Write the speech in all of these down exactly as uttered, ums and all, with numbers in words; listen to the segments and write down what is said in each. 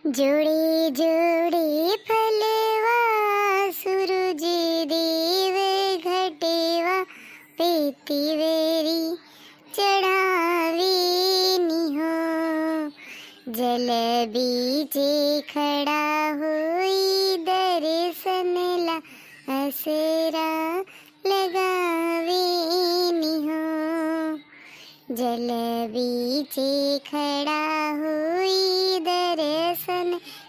जोड़े जोड़े फलवा सूरज देव घटवा पे तिवरी चढ़ावे निहो। जल बीचे खड़ा होई दर्शन ला असरा लगावे निहो। जल बीचे खड़ा होई दर्शन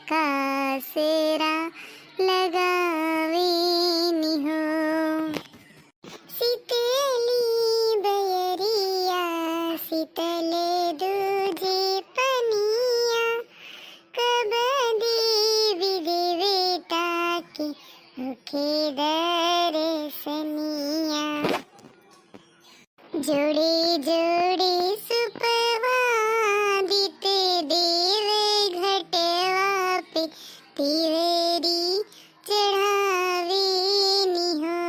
का असरा लगावे निहो। शीतली बयरिया शीतल दूजे पनिया, कब देवी देवता के होखे दर्शनिया। जोड़े जोड़े सुपवा दित देव घटवा पे तिवरी चढ़ावे निहो।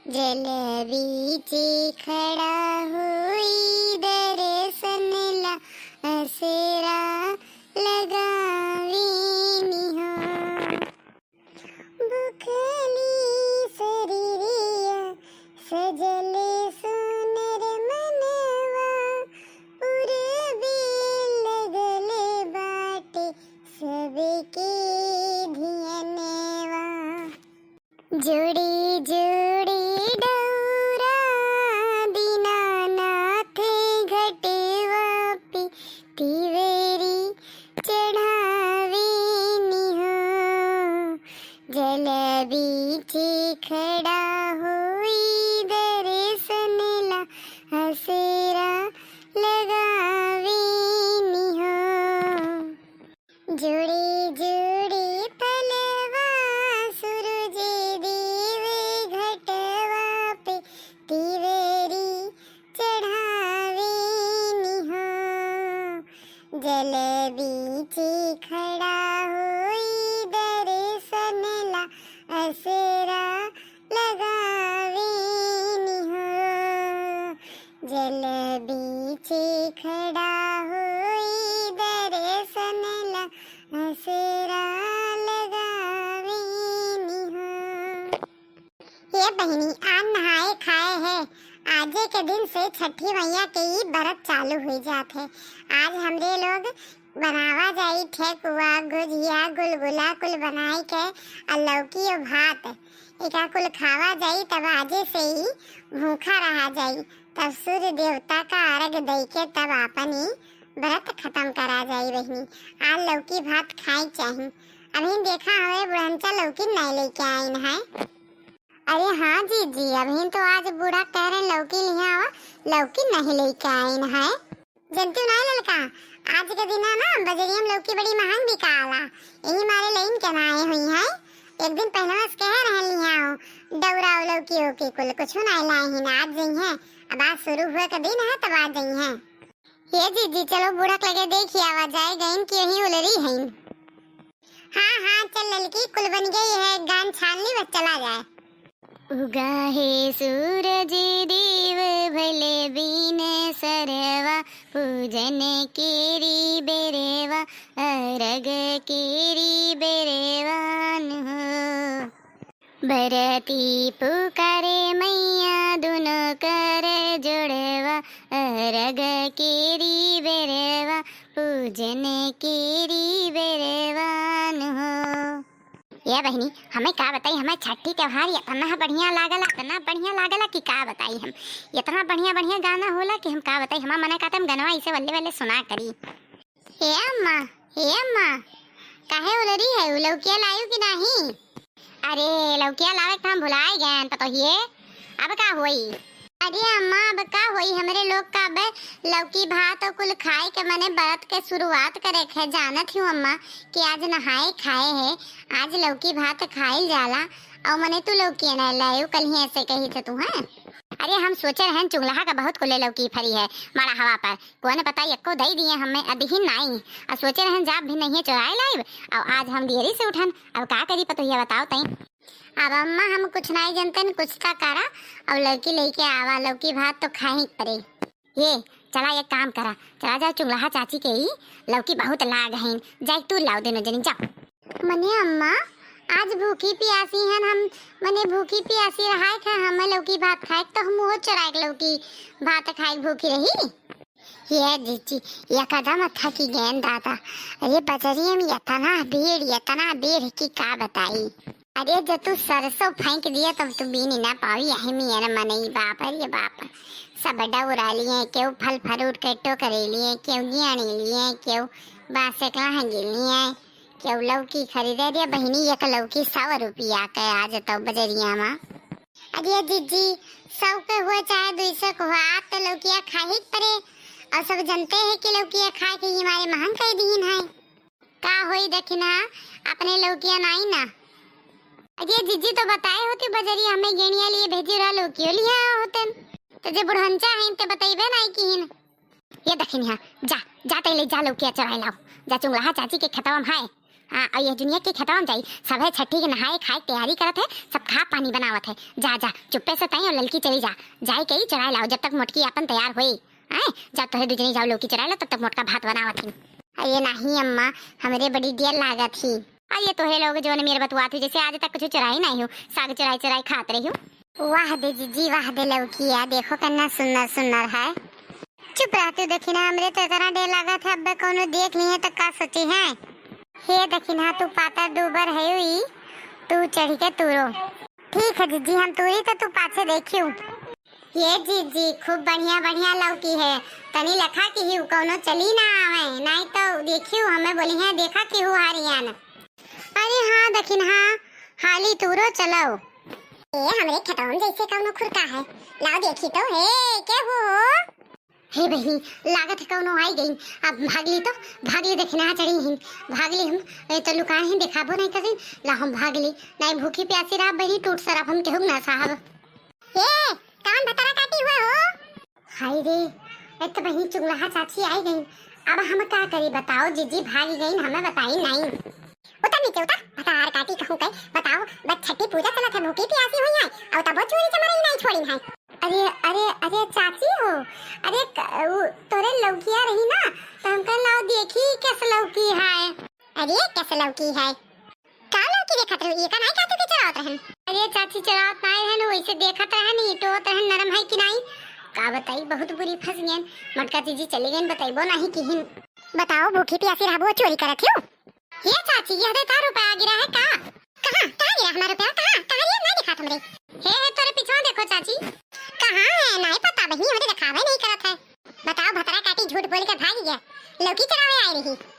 जल बीचे खड़ा होई दर्शन ला असरा लगावे निहो। भूखली शरीरिया सजल सुनर मनवा, पूरबे लगल बाटे सबके धियनवा। जोड़े जोड़े डौरा दीनानाथ घटवा पे तिवरी चढ़ावे निहो। जल बीचे खड़ा होई दर्शन ला असरा लगावे निहो। जोड़े जोड़े फलवा सूरज देव घटवा पे तिवरी चढ़ावे निहो। जल बीचे खड़ा होई दर्शन ला असरा लगावे निहो। जल बीचे खड़ा होई दर्शन ला असरा लगावे निहो। हे बहिनी, आज नहाए खाए है। आजे के दिन से छठी मैया के ई बरत चालू हुई जात है। आज हमरे लोग बनावा जाई ठेकुआ, गुजिया, गुलगुला कुल बनाई के, आ लौकी और भात, एका कुल खावा जाई। तब आजे से ही भूखा रहा जाई, तब सूर्य देवता का अर्घ दई के तब आपन ई बरत खत्म करा जाई बहिनी। आज लौकी भात खाए चाही। अभी देखा हवे बुढ़नचा लौकी नहीं लेके आइन है। अरे हाँ जीजी, अभी तो आज बूढ़ा कह रहे लौकी लिहे आवा, लौकी नहीं लेके आइन है। जनतू ना ललका, आज के दिना ना बजरिया में लौकी बड़ी महंग बिकाला, यही मारे लेइन के ना आए हुई है। एक दिन पहले से कह रहे लिहे आओ, डौरा लौकी ओकी कुल कुछ ना लाई ही ना, आज जई है। अब आज शुरू हुए का दिन है तब आज जई है। हे जीजी, चलो बूढ़ा के लगे देखी आवा जाए गइन कि यही उलरी हइन। हाँ, हाँ, चल ललकी, कुल बन गई है, गान छान ली, बस चला जाए। उगा है सूरज देव भले बीन सरवा, पूजन केरी बेरवा, अरग केरी बेरवान हो। बरती पुकारे मैया दुनो कर जोड़वा, अरग केरी बेरवा, पूजन केरी बेरवान हो। ये बहिनी, हमें का बताई, हमें छठी त्योहार इतना बढ़िया लागला, इतना बढ़िया लागला कि का बताई हम। इतना बढ़िया बढ़िया गाना होला कि हम का बताई। हमार मने का हम गनवा इसे वल्ले वल्ले सुना करी। हे अम्मा, हे अम्मा, काहे उलरी है? उ लौकिया लायू कि नाही? अरे, लौकिया लावे के हम भुलाए गए पतोहिए। अब का होई? अरे अम्मा, अब का होई? हमरे लोग का अब लौकी भात और कुल खाए के मने बरत के शुरुआत करे के है। जानत हूँ अम्मा कि आज नहाए खाए है, आज लौकी भात खाइल जाला। और मने तू लौकी नहीं लायू, कल ही ऐसे कही थे तू, हैं? अरे हम सोचे रहन चुगलहा का बहुत कुले लौकी फरी है माड़ा हवा पर, कौन पता एको दई दिए हमें, अदही नाई। अब सोचे रहन जाब भी नहीं है चुराए लाइब, और आज हम देरी से उठन, अब का करी पतोहिया बताओ तई। अब अम्मा हम कुछ नाई जनते न कुछ का करा, और लौकी लेके आवा, लौकी भात तो खाही पड़े। ये, चला एक काम करा, चला जा चुंगलाहा चाची के ही लौकी बहुत लाग हइन, जाइके तूर लाओ दुनो जनी, जाओ। मने अम्मा, आज भूखी पियासी हन हम, मने भूखी पियासी रहाय खा, हमें लौकी भात खाए तो हम वो चुराए के लौकी भात खाए भूखी रही। ये जीजी, एकदम थकी गएन दादा। अरे बजरिया में इतना भीड़, इतना भीड़ कि का बताई। अरे जब तू सरसों फेंक दिया तब तू बीन ना पावी, यही में ये ना मनई बाप, अरे बाप। सब डौरा लिए, केहू फल फ्रूट के टोकरे लिए, केहू गेंड़ी लिए, केहू बांसे के लहंगी लिए, केहू लौकी खरीदे। रे बहिनी, एक लौकी सौ रुपया के आज तो बजरिया में। अरे जीजी, सौ के हुआ चाहे दुई सौ के हुआ, आप तो लौकिया खाही के परे। और सब जनते हैं कि लौकिया खाए के ये हमारे महंग कर दीन है। का होई दखिना, अपने लौकिया नाई ना। अरे जीजी तो बताए होती बजरिया हमें गेंड़िया लिए भेजी रहा, लौकियो लिए होते। तो जे बुढ़ंचा हैं ते बतइबे नाई किहिन। ये दखिनिहा, जा, जा तैं ले जा लौकिया चुराए लाओ। जा चुंगलाहा चाची के खेतवा में है। हाँ, और ये जुनिया के खेतवा में जाई, सब है छठी के नहाए खाए के तैयारी करत है, सब खा पानी बनावत है। जा, जा, चुप्पे से तैं और ललकी चली जा, जाए के ही चुराए लाओ, जब तक मोटकी अपन तैयार होई। आए, जा तोहे दुजनी जाओ लौकी चुराए लो, तब तक मोटका भात बनावत ही। अरे नहीं अम्मा, हमरे बड़ी डियर लागत ही। अरे तोहरे लोग जौन मेर बतुआत हो, जैसे आज तक कुछ चुराई नहीं हो, साग चुराई चुराई खात रही हो। वाह दे जीजी, वाह दे लौकिया, देखो कितना सुंदर सुंदर है। चुप रह तू दखिना, हमरे तो इतना डर लागत है, अब कौनो देख लिए तो का सोची है। हे दखिना, तू पातर दूबर है हुई, तू चढ़ के तूरो। ठीक है जीजी, हम तूरी तो तू पाछे देखियो। ये जीजी, खूब बढ़िया बढ़िया लौकी है, तनी लखा किहिउ कौनो चली ना आवे, नहीं तो देखियो हमें बोली है, देखा किहू हारियान। अरे हाँ दखिन, हाँ, हाली तूरो चलो। ए, हमरे खेतवा में जैसे कौनो खुरका है, लाओ देखी तो, हे, के हो? हे बहिनी, लागत है कौनो आई गई, अब भाग ली तो, भाग ली दखिना चढ़ी हिन, भाग ली हम, ए, तो लुकाए ही देखाबो नहीं करी, ला हम भाग ली, नहीं भूखी प्यासी रहा बहिनी, टूट सरफ हम केहू ना साहब। ए, कौन भतरा काटी हुआ हो? हाय रे, एक तो बहिनी चुगलाहा चाची आई गई। अब हम का करी बताओ, जीजी भागी गई, हमें बताई नहीं। उतर नीचे उतर, भतार काटी कहूँ कई, बताओ, बस छठी पूजा चलत है, भूखी प्यासी हुई है, और तबो चोरी चमारी नहीं छोड़ी है। अरे, अरे, अरे चाची हो, अरे क-, उ, तोरे लौकिया रही ना, तो हम कहन लाओ देखी कैसे लौकी है। अरे कैसे लौकी है? का लौकी देखत रही? ये का नाई का तू के चरावत रहन? अरे चाची, चरावत नाई रहन, वैसे देखत रहन, ईटोत रहन, नरम है कि नाई। का बताई, बहुत बुरी फंस गयन। मोटका जीजी चली गयन, बतैबो नहीं किहिन। बताओ, भूखी प्यासी रहबो, चोरी करत हियो? ये चाची, ये दे का रुपया गिरा है का? कहाँ, कहाँ गिरा हमारा रुपया? कहाँ, कहाँ रे? नाई दिखात हमरे। हे, हे, तोरे पिछवा देखो चाची। कहाँ है? नाई पता बहिनी, हमरे दिखावे नहीं करत है। बताओ, भतरा काटी झूठ बोल के भाग गया। लौकी चरावे आए रही।